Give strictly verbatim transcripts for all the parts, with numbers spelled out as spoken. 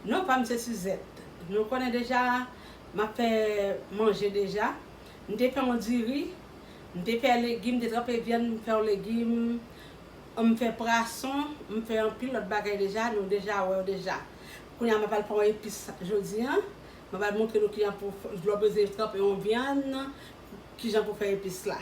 Non pa m se Suzette. Nou konnen deja, m ap fè manje deja. M te fè yon diri, m te fè legim, m te tranpe vyann, m fè yon legim, m fè prason, m fè anpil lòt bagay deja, nou deja wè yo deja. Kounye a m ap al pran epis jodi a. M ap al montre nou kijan pou lè w bezwen tranpe yon vyann, kijan pou fè epis la.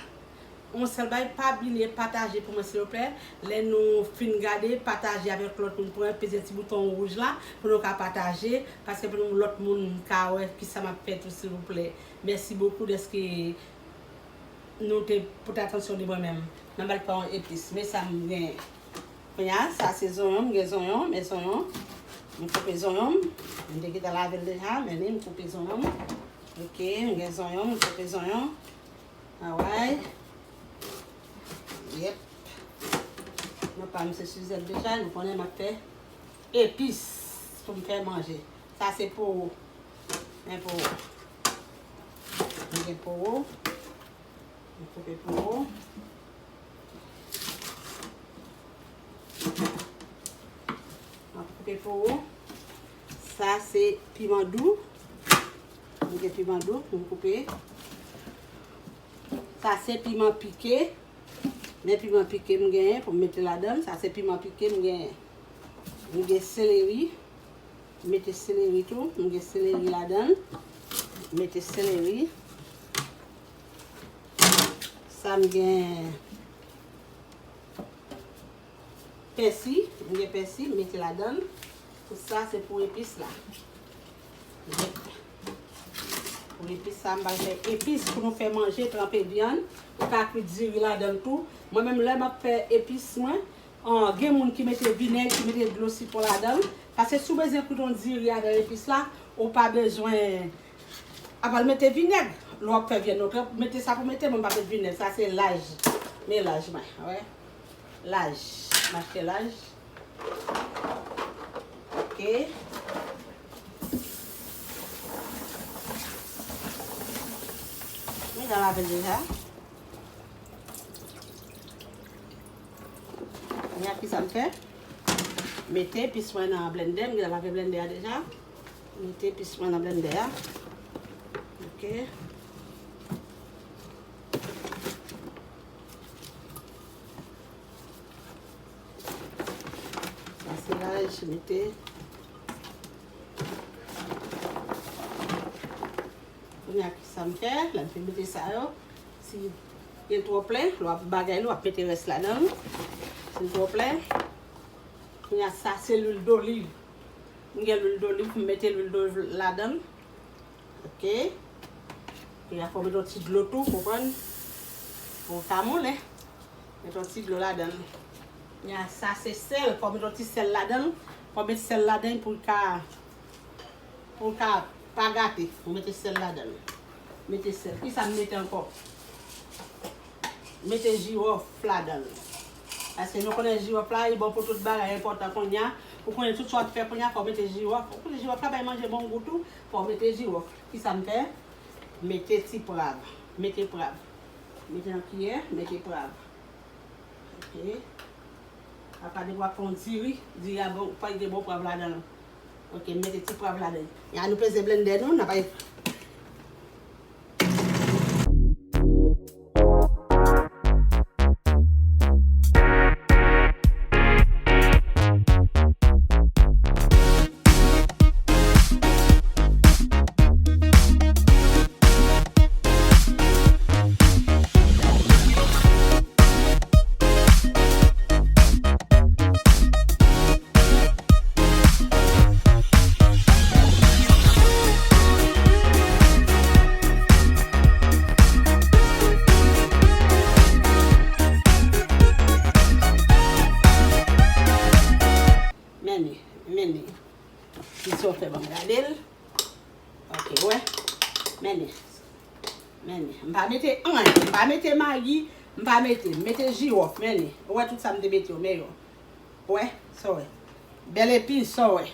Yon sèl bagay, pa bliye pataje pou mwen silvouplè. Lè nou fin gade, pataje avèk lòt moun. Pran peze ti bouton wouj la pou nou ka pataje, paske pou nou lòt moun ka wè kisa m ap fè tou silvouplè. Mèsi bokou dèske nou te pote atansyon de mwen menm. Nan bal pa yon epis. Men sa m gen. Kounye a, sa se zonyon, m gen zonyon, men zonyon. M koupe zonyon m. M te gentan lave l deja, men li, m koupe zonyon m. Ok, m gen zonyon, m koupe zonyon. Alright. Yep. Non pa m se Suzette deja, nou konnen m ap fè epis pou m fè manje. Sa se powo. Men powo. M gen powo. M koupe powo. M ap koupe powo. Sa se piman dou. M gen piman dou pou m koupe. Sa se piman pike. Men piman pike m genyen pou m mete ladan l. Sa se piman pike m genyen. M gen seleri. M mete seleri tou. M gen seleri ladan l. M mete seleri. Sa m gen pèsi. M gen pèsi, m mete ladan l. Pou sa, se pou epis la. Pou epis sa, m pral fè epis pou nou fè manje, tranpe vyann. Ou ka kwit diri ladan l tou. Mwen menm, lè m ap fè epis mwen, an, gen moun ki mete vinèg, ki mete dlo sitwon ladan l. Paske si w bezwen kwit yon diri avèk epis la, ou pa bezwen ap al mete vinèg. Lè w ap fè vyann, ou mete sa pou mete, mwen pa met vinèg. Sa se laj. Men laj mwen, wè. Laj. M achte laj. Ok. Mwen deja lave l deja. Kounye a, kisa m fè? Mete epis mwen nan blendè. M deja lave blendè a deja. Mete epis mwen nan blendè a. Ok. Sa se laj, mete. Kounye a, kisa m fè? Lè m fin mete sa yo, si gen twò plen, lè w ap bagay li, w ap mete rès ladan l. Si l twò plen, kounye a, sa se lwil doliv. M gen lwil doliv, m mete lwil doliv ladan l. Ok. Kounye a, fò w mete yon ti dlo tou, konprann? Pou l ka moulen. Mete yon ti dlo ladan l. Kounye a, sa se sèl, fò w mete yon ti sèl ladan l. Fò w mete sèl ladan l pou l ka, pou l ka pa gate. Ou mete sèl ladan l. Mete sèl. Kisa m mete ankò? Mete jiwòf ladan l. Paske nou konnen jiwòf la, li bon pou tout bagay, enpòtan kounye a. Ou konnen tout sa w ap fè kounye a, fò w mete jiwòf. Ou konnen jiwòf la bay manje bon gou tou, fò w mete jiwòf. Kisa m fè? Mete ti prav. Mete prav. Mete nan kiyè, mete prav. Ok. Apa depi w ap fè yon diri, diri a bon, fò l gen bon prav ladan l. Ok, m mete ti prav ladan l. Ya nou peze blendè nou, n ap al Men li, men li. Ki sa w fè ban m gade l. Ok, wè. Men li. Men li. M pa mete anyen. M pa mete magi. M pa mete. M mete jiwòf. Men li. Ou wè tout sa m te mete yo. Men yo. Ou wè? Sa w wè? Bèl epis, sa w wè?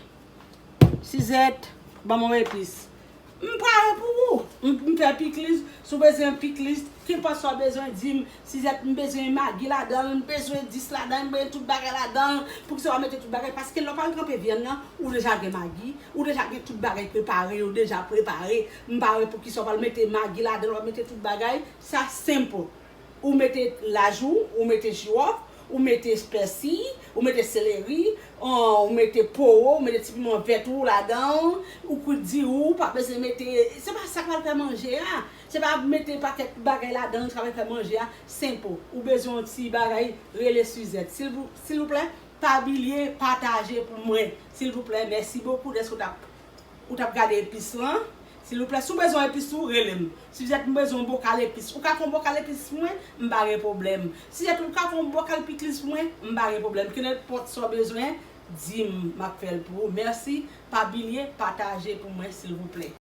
Sizèt, ban m yon epis. M pare pou ou. M, m fè pikliz, si w bezwen pikliz, kenpòt sa w bezwen, di m. Sizèt, m bezwen magi ladan l, m bezwen dis ladan l, m bezwen tout bagay ladan l. Poukisa w pa mete tout bagay? Paske lè w pral tranpe vyann nan, ou deja gen magi, ou deja gen tout bagay prepare, yo deja prepare. M pare poukisa w pral mete magi ladan l, w ap mete tout bagay. Sa senp. Ou mete laj ou, ou mete jiwòf, ou mete pèsi, ou mete seleri, an, ou mete powo, ou mete ti piman vèt ou ladan, ou kwit diri, ou pa bezwen mete, se pa sa k pral fè manje a. Se pa mete pakèt bagay ladan l ki pral fè manje a. Senp. Ou bezwen yon ti bagay, rele Sizèt. Silvou-, silvouplè, pa bliye pataje pou mwen. Silvouplè, mèsi bokou dèske w t ap ou t ap gade epis lan. Silvouplè, si w bezwen epis tou, rele m. Sizèt, m bezwen yon bokal epis. Ou ka fè yon bokal epis pou mwen, m pa gen pwoblèm. Sizèt, ou ka fè yon bokal pikliz pou mwen, m pa gen pwoblèm. Kenpòt sa w bezwen, di m, m ap fè l pou ou. Mèsi, pa bliye pataje pou mwen, silvouplè.